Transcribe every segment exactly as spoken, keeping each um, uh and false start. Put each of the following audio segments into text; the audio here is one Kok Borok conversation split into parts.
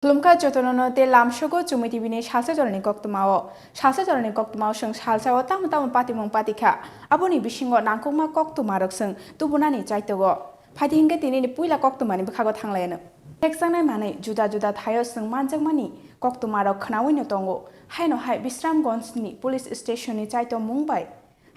Khulumkha jotono no tei lamsogo Chumui T V ni salsa jorani koktwmao. Salsa jorani koktwmao chwng salsao tamo tamo patimung patikha. Aboni bisingo nangkukma koktwmarok chwng tubunani chaitogo. Phaidi hinkhe tinini puila koktwmani bwkhago thanglaino. Phekjaknai manwi juda juda thaio chwng manjakmani koktwmarok khwnawino tongo. Haino hai Bisramganj ni police station ni chaito mung bai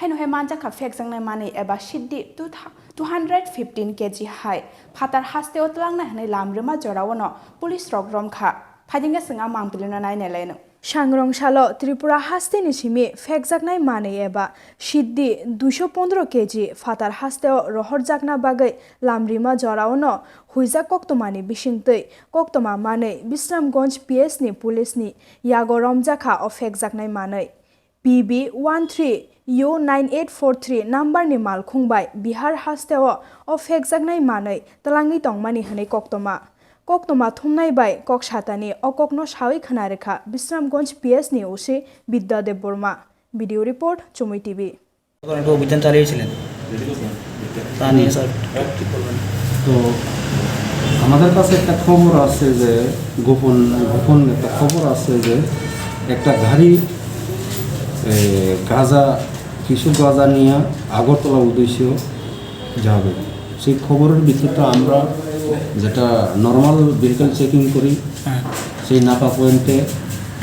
Haino hai manjakha phekjaknai manwi eba siddi two tha-, two hundred fifteen K G hai phatar hasteo twlangnai hwnwi lam rwma joraono police rok romkha. Phaidingkhe chwng a mangpilino nainai laino. Sangrong salo Tripura hasteni simi phekjaknai manwi eba siddi duiso pondro K G phatar hasteo rohorjakna bagwi lam rima joraono huijak koktwmani bisingtwi koktwma manwi Bisramganj P S ni police ni yago romjakha o phekjaknai manwi. P B one three U nine eight four three number ni malkhung bai Bihar hasteo o phekjaknai manwi twlangwi tongmani hwnwi koktwma. Koktwma thumnai bai kok satani o kokno sawi khwna rwkha Bisramganj P S ni O C Bidya Debbarma. Video report, Chumui T V. একটু অভিযান চালিয়েছিলেন, তা নিয়ে স্যার একটু কি বলবেন? তো আমাদের কাছে একটা খবর আছে যে গোপন, গোপন একটা খবর আছে যে একটা গাড়ি, এ, গাঁজা, কিছু গাঁজা নিয়ে আগরতলা উদ্দেশ্যে যাবে। সেই খবরের ভিত্তিতে আমরা যেটা নর্মাল ভেহিকল চেকিং করি, হ্যাঁ। সেই নাকা পয়েন্টে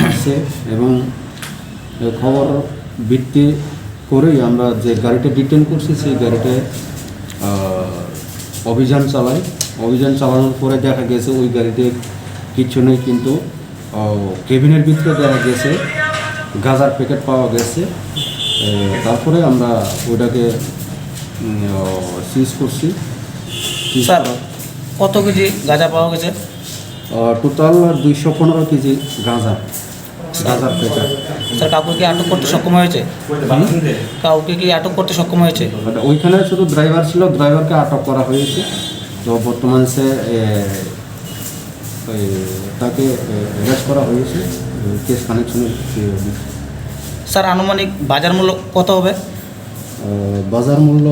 আসে এবং এই খবর ভিত্তি করেই আমরা যে গাড়িটা ডিটেন করছি, সেই গাড়িতে, আহ, অভিযান চালাই। অভিযান চালানোর পরে দেখা গেছে ওই গাড়িতে কিচ্ছু নেই, কিন্তু, আহ, কেবিনের ভিতরে দেখা গেছে গাঁজার প্যাকেট পাওয়া গেছে। এ, তারপরে আমরা ওইটাকে, উম, আহ, সিজ করছি। সিজ স্যার, করা কত কেজি গাঁজা পাওয়া গেছে? আহ, টোটাল দুইশো পনেরো কেজি গাঁজা। গাজার প্যাকেট। স্যার, কাউকে কি আটক করতে সক্ষম হয়েছে? হুম? কাউকে কি আটক করতে সক্ষম হয়েছে? ওটা ওইখানে শুধু ড্রাইভার ছিল, ড্রাইভারকে আটক করা হয়েছে। তো বর্তমান সে, এ, ওই, তাকে, এ, অ্যারেস্ট করা হয়েছে, এ, কেস কানেকশনে। স্যার, আনুমানিক বাজার মূল্য কত হবে? আহ, বাজার মূল্য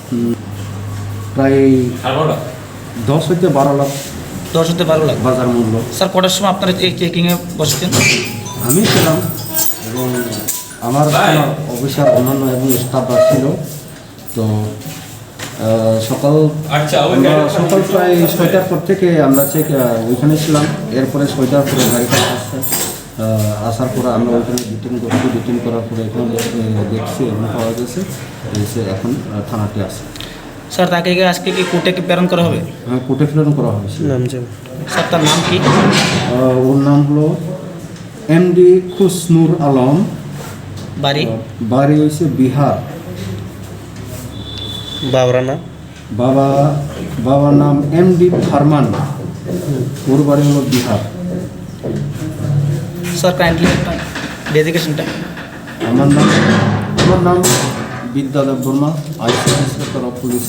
হুম, প্রায় দশ হইতে বারো লাখ। দশ হইতে বারো লাখ। বাজার মূল্য। স্যার, কটার সময় আপনারা এই চেকিংয়ে বসেছেন? আমি ছিলাম এবং আমার অফিসার, অন্যান্য এবং স্টাফরা ছিল। তো, আহ, সকাল, আচ্ছা, ওই আমরা গাড়িটা সকাল প্রায় ছয়টার পর থেকে আমরা চেক, আহ, ওইখানে ছিলাম। এরপরে ছয়টার পরে গাড়িটা আসছে। আহ, আসার পরে আমরা ওইখানে ডিটেন করছি, ডিটেন করার পরে এখানে, আহ, দেখছি এবং পাওয়া গেছে, এসে এখন, আহ, থানাতে আছে। স্যার, তাকে কি আজকে কি কোর্টে কি প্রেরণ করা হবে? হ্যাঁ, কোর্টে প্রেরণ করা হবে। নাম জানি। স্যার, তার নাম কি? আহ, ওর নাম হলো এমডি খুসনুর আলম। বাড়ি? আহ, বাড়ি হয়েছে বিহার। বাবার নাম? বাবা, বাবার নাম এমডি ফারমান, ওর বাড়ি হলো বিহার। স্যার, কাইন্ডলি একটা ডেজিগনেশনটা। আমার নাম, আমার নাম Bidya Debbarma, IC inspector of police,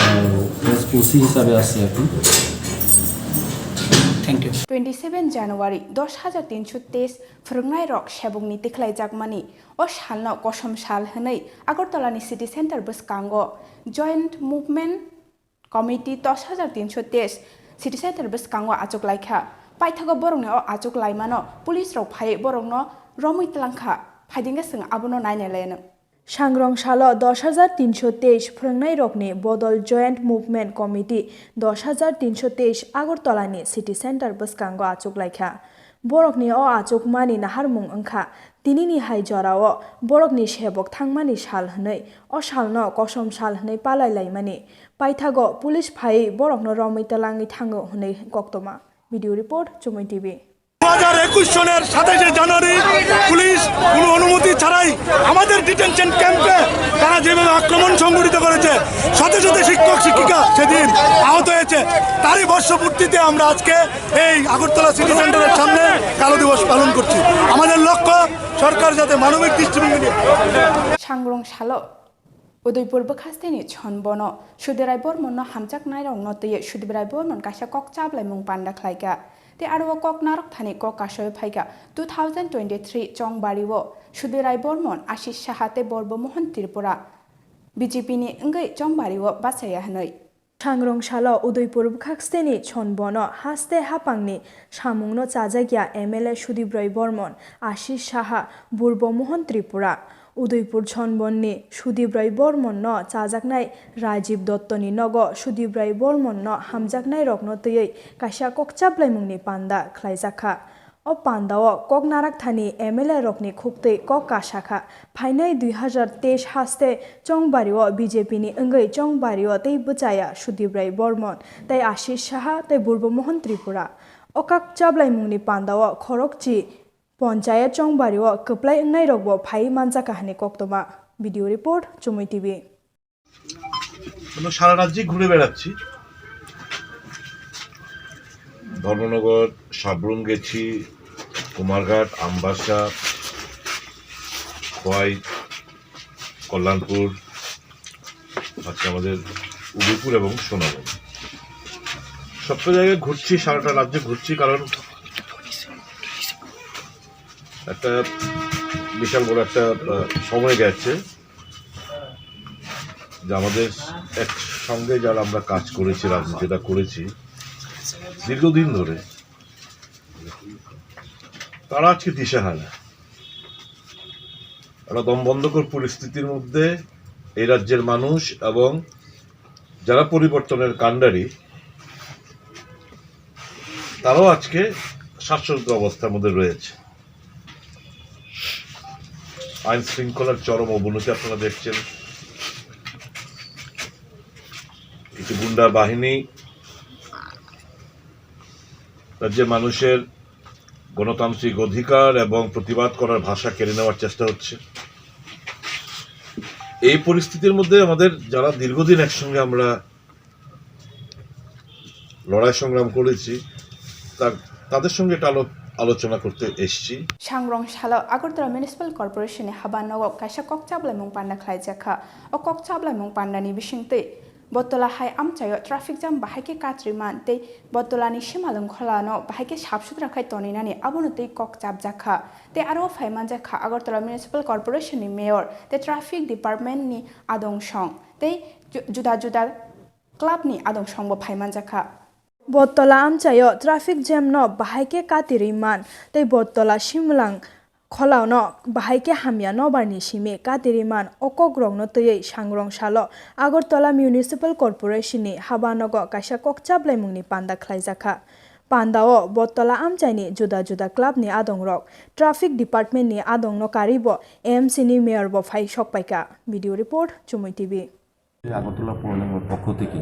আহ, এস ওসি হিসাবে আছি এখন। Thank you. Twenty seven January, dos hajar tinso teis phwrwngnairok sebokni tikhlaijakmani o salno kosom sal hwnwi Agartalani City Centre bwskango Joint Movement Committee dos hajar tinso teis City Centre bwskango achuk laikha. Paithago borokni o achuk laimano police rok phaiwi borokno romwi twlangkha. Phaidingkhe chwng abono nainai laino. Sangrong salo dos hajar tinso teis phwrwngnairokni bodol Joint Movement Committee dos hajar tinso teis Agartalani City Centre bwskango achuk laikha. Borokni o achukmani naharmung wngkha, tinini hai jorao borokni sebok thangmani sal hwnwi, o salno kosom sal hwnwi palai laimani. Paithago police phaiwi borokno romwi twlangwi thango hwnwi koktwma. Video report, Chumui T V. দু হাজার একুশ সনের সাতাশে জানুয়ারি পুলিশ কোনো অনুমতি ছাড়াই আমাদের ডিটেনশন ক্যাম্পে তারা যেভাবে আক্রমণ সংঘটিত করেছে, শত শত শিক্ষক শিক্ষিকা সেদিন আহত হয়েছে। তারই বর্ষপূর্তিতে আমরা আজকে এই আগরতলা সিটি সেন্টারের সামনে কালো দিবস পালন করছি। আমাদের লক্ষ্য সরকার যাতে মানবিক দৃষ্টিভঙ্গি নিয়ে Sangrong salo Udaipur bwkhasteni Chhonbono Sudirai Bormonno hamjaknairokno twiwi Sudirai Bormon kaisa kok chablaimung panda khlaikha. Tei aro o kok narwk thani kok kasawi phaikha two thousand twenty-three chongbari-o Sudirai Bormon, Ashish Saha tei Borbo Mohon Tripura B J P ni wngwi chongbari-o bachaya hwnwi. Sangrong salo Udaipur bwkhaksteni Chonbono haste hapangni samungno chajakya M L A Sudip Roy Bormon, Ashish Saha, Burbo Mohon Tripura. Udaipur Chonbonni Sudip Roy Bormonno chajaknai Rajiv Dottoni nogo Sudip Roy Bormonno hamjaknairokno twiwi kaisa kokchaplaimungni panda khlaijakha. O pandao kok narakthani M L A rokni khuktwi kok kasakha. Phainai dui hazar teis haste Chongbario B J P ni wngwi Chongbario tei bwchaya Sudip Roy Bormon tei Ashish Saha tei Burbo Mohon Tripura. O kok chaplaimungni pandao khorokchi Ponchayat Chongbario kwplai wngnairokbo phaiwi manjakha hwnwi koktwma. Video report, Chumui T V. আমরা সারা রাজ্যে ঘুরে বেড়াচ্ছি। ধর্মনগর, সাব্রুম গেছি, কুমারঘাট, আমবাসা, খোয়াই, কল্যাণপুর, আজকে আমাদের উদয়পুর এবং সোনামুড়া। সবটা জায়গায় ঘুরছি, সারাটা রাজ্যে ঘুরছি, কারণ একটা বিশাল বড় একটা, আহ, সময় গেছে যে আমাদের একসঙ্গে যারা আমরা কাজ করেছি, রাজনীতিটা করেছি দীর্ঘদিন ধরে, তারা আজকে দিশেহারা। একটা দমবন্ধকর পরিস্থিতির মধ্যে এই রাজ্যের মানুষ এবং যারা পরিবর্তনের কাণ্ডারি, তারাও আজকে শ্বাসরুদ্ধ অবস্থার মধ্যে রয়েছে। আইন শৃঙ্খলার চরম অবনতি আপনারা দেখছেন। কিছু গুন্ডা বাহিনী রাজ্যের মানুষের গণতান্ত্রিক অধিকার এবং প্রতিবাদ করার ভাষা কেড়ে নেওয়ার চেষ্টা হচ্ছে। এই পরিস্থিতির মধ্যে আমাদের যারা দীর্ঘদিন একসঙ্গে আমরা লড়াই সংগ্রাম করেছি, তা-, তাদের সঙ্গে একটা আলো-, আলোচনা করতে এসেছি। Sangrong salo Agartala Municipal Corporation ni haba nogo kaisa kok chaplaimung panda khlaijakha. O kok chaplaimung panda ni bisingtwi Bottola hai amchaio traffic jam bahai khe katri man tei Bottola ni simalwng khola no bahai khe sap sutra khai tonwi nani abono twi kok chapjakha. Tei aro phai manjakha Agartala Municipal Corporation ni Mayor tei Traffic Department ni adong song tei ju-, juda juda club ni adong song bo phai manjakha. Bottola amchaio traffic jam no bahai khe katirwi man tei Bottola simalwng kholao no bahai khe hamya nobar ni simi katirwi man o kok rok no twiwi Sangrong salo Agartala Municipal Corporation ni haba nogo kaisa kok chaplaimung ni panda khlaijakha. Pandao Bottola amchaini juda juda club ni adong rok, traffic department ni adong no karwi bo A M C ni mayor bo phai sokpaikha. Video report, Chumui T V. Agartala পৌর নিগমের পক্ষ থেকে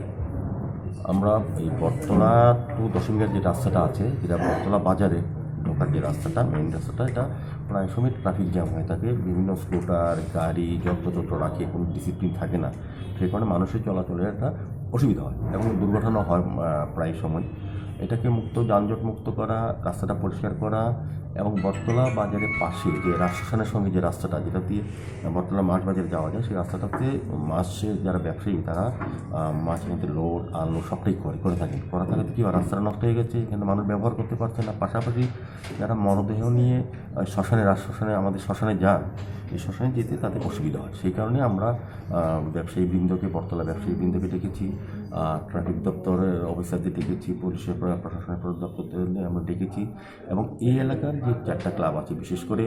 আমরা এই বটতলা টু দশমীঘাট যে রাস্তাটা আছে, যেটা বটতলা বাজারে ঢোকার যে রাস্তাটা, মেইন রাস্তাটা, এটা প্রায় সময় ট্রাফিক জ্যাম হয়ে থাকে। বিভিন্ন স্কুটার, গাড়ি, যন্ত্রযন্ত্র রাখে, কোনো ডিসিপ্লিন থাকে না। সেই কারণে মানুষের চলাচলের একটা অসুবিধা হয় এবং দুর্ঘটনা হয়, আহ, প্রায় সময়। এটাকে মুক্ত, যানজট মুক্ত করা, রাস্তাটা পরিষ্কার করা এবং বটতলা বাজারের পাশে যে রাজশ্মশানের সঙ্গে যে রাস্তাটা, যেটা দিয়ে বটতলা মাছ বাজারে যাওয়া যায়, সেই রাস্তাটাতে মাছে যারা ব্যবসায়ী, তারা, আহ, মাছ এখান থেকে লোড আনলোড সবটাই করে, করে থাকেন। করা থাকাতে কী হয়, রাস্তাটা নষ্ট হয়ে গেছে, এখানে মানুষ ব্যবহার করতে পারছে না। পাশাপাশি যারা মরদেহ নিয়ে, আহ, শ্মশানে, রাজশ্মশানে, আমাদের শ্মশানে যান, এই শ্মশানে যেতে তাদের অসুবিধা হয়। সেই কারণে আমরা, আহ, ব্যবসায়ী বৃন্দকে, বটতলা ব্যবসায়ী বৃন্দকে ডেকেছি, আহ, ট্রাফিক দপ্তরের অফিসারদের ডেকেছি, পুলিশের প্র-, প্রশাসনের দপ্তরদের আমরা ডেকেছি এবং এই এলাকার যে চারটা ক্লাব আছে, বিশেষ করে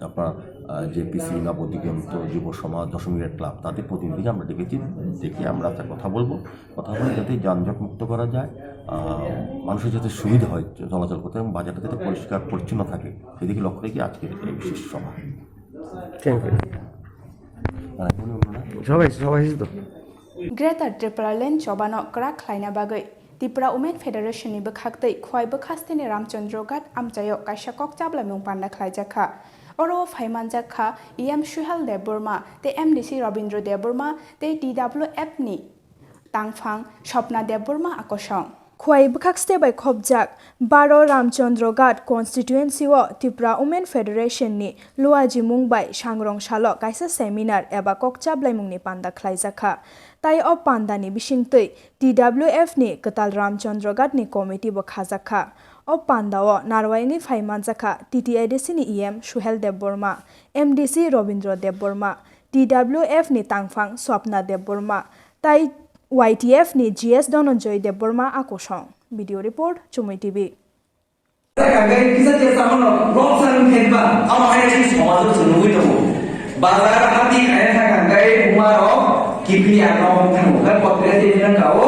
আপনার, আহ, জে পি সি, নবদিগন্ত, যুব সমাজ, দশমী রাইড ক্লাব, তাদের প্রতিনিধিকে আমরা ডেকেছি, ডেকে আমরা একটা কথা বলবো, কথা বলে যাতে যানজট মুক্ত করা যায়, আহ, মানুষের যাতে সুবিধা হয় চলাচল করতে এবং বাজারটা যাতে পরিষ্কার পরিচ্ছন্ন থাকে, সেদিকে লক্ষ্য রেখে আজকের এই বিশেষ সভা। Thank you. আর এখন অন্যরা সবাই সবাই এসেছে তো? Greater Tipraland chobano kwrak khlaina bagwi Tipra Women Federation ni bwkhaktwi Khowai bwkhasteni Ramchandra Ghat amchaio kaisa kok chaplaimung panda khlaijakha. Oro phai manjakha E M Suhel Debbarma tei M D C Robindra Debbarma tei T W F ni tangphang Swapna Debbarma akosong. Khowai bwkhakste bai khopjak baro Ramchandra Ghat constituency o Tipra Women Federation ni luajimung bai Sangrong salo kaisa seminar eba kok chaplaimung ni panda khlaijakha. Tai o panda ni bisingtwi T W F ni kwtal Ramchandra Ghat ni committee bo khajakha. O panda o narwai wngwi phai manjakha T T A D C ni E M Suhel Debbarma, M D C Robindra Debbarma, T W F ni tangphang Swapna Debbarma, tai Y T F ni G S Dhananjay Debbarma a kosong. Video report, Chumui T V. Kangkai kisa kisa mano, noksa wngkhe ba, amo hai chini somajo chwng nugwi tongo. Bazar hati khaina thang kangkai buma rok kiphilya nok thango, khe potrika tini nang kao,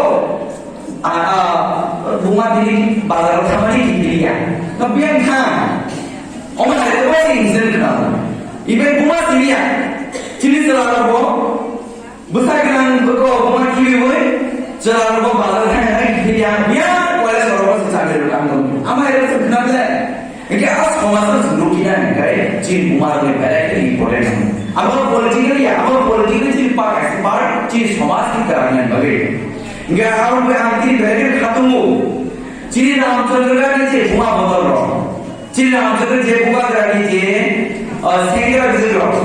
a, a, buma tini bazar o thamani kiphilya. No biyang thang, omo hai to wai incident khna. Ibe buma simiya, chini chwla rok bo, Bwsa gwnang bwkha buma khibiwi chwla rokbo bazar thangna phiya, biya koile sorok se chakri rok ang tong. Ama ero se khna le. Hingke a somajo se nukina hingkai chini buma rokni belai khe important. Abo political ya, abo political chini part, kaisa part chini somaj ni kwrwngni bagwi. Hingke aro ang tini belai khe khatungo. Chini Ramchandra ni je buma bodol rok. Chini Ramchandra je buma rani je, ah, sengra bijir rok.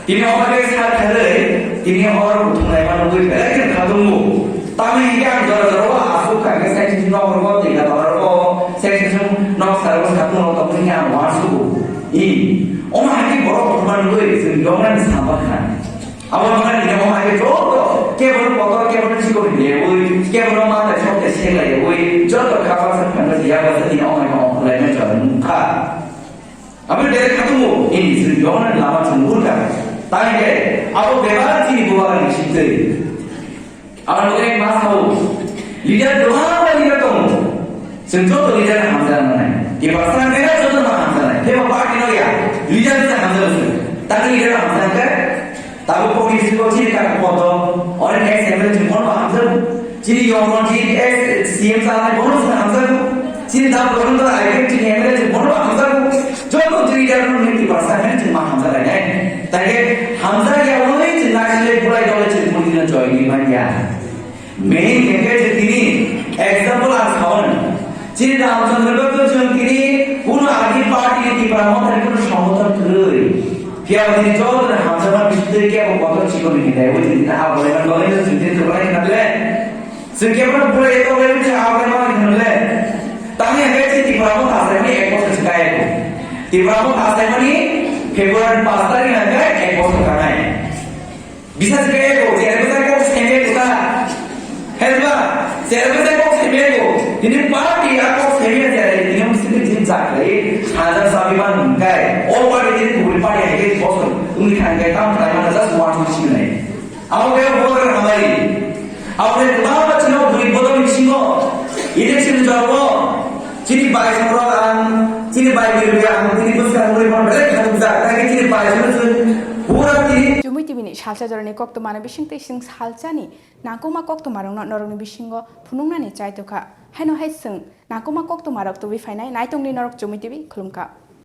Tini o khe sa kharwi, tini hor buthumnaima nugwi belai khe khatungo. Tamni hingke ang jora jora o aswk kha khe section nok rogo, tei ga tola rogo, section nok saro satung rok tongmani ang uansugo. I, omo hai khe borok buthumna nugwi chwng yoknani samba kha. Abo wngkha tini omo hai khe joto kebono kotor, kebono chikon lewi, kebono mata sokte selaiwi, joto kha baksa phano ya baksa tini omo hai khe ongkhorlaimani jora nukha. Abo bere khatungo, ini chwng yokna lama chwng nurkha. Tangkhe, abo bebak chini bubagrani sitwi. Abo nokhe ma sao, leader kwbangma leader tongo. Chwng joto leader hamjaknai. Tiprasa mera joto ma hamjaknai. Kebo party no ya, leader se hamjaknai. Tang leader hamjaknai. Tabuk kok ni bisingo chini kaka podo, oro next M L A chini bono hamjago. Chini Yong Ranjit ex C M sanai bono chini hamjago. Chini da bono da I P M chini M L A chini bono hamjago. Joto chini da no niti basa men chini ma hamjago nai. Tangke hamjak ya woi chini naisile bulai dole chini muni na join ni man ya. Main hingke je tini example ang sawan. Chini Ramchandra Gupta chwng tini kuno agi party ni Tipra Motha ni kuno somorthon kwrwi. Phiya tini joto ni hamjakma bisingtwi kebo kotor chikon ni hinai wi tini abo le man dole chwng tini kwrwi na le. Chwng kebo no bulai to le chwng abo le man hinle. Tangni hingke chini Tipra Motha asaimani ek bosor se kaya ko. Tipra Motha asaimani February paanch tarikh hingke ek bosor kanai. Bisas kaya ko, cherbe sa kok seme ko ta. Helba, cherbe sa kok seme ko. Tini party a kok seme jare, tini mesti jin sak le. Hajar sabi man kai. All party tini kubri party hai ke bos. Umi khan kai tam kai mana just one to sime nai. Abo kaya bos kar hamai. Abo kaya baba chino bui bodol bisingo. Election jabo. Chini bai songrok ang, chini bai birwi ang, chini bwskang nugwi man belai khatung jak, tei chini bai songrok chwng pura tini. Chumui T V ni salsa jorani koktwmani bisingtwi chwng salsani nangkukma koktwmarokno norokni bisingo phunuknani chai tongkha. Haino hai chwng nangkukma koktwmarok tubui phainai naitongni norok Chumui T V khulumkha.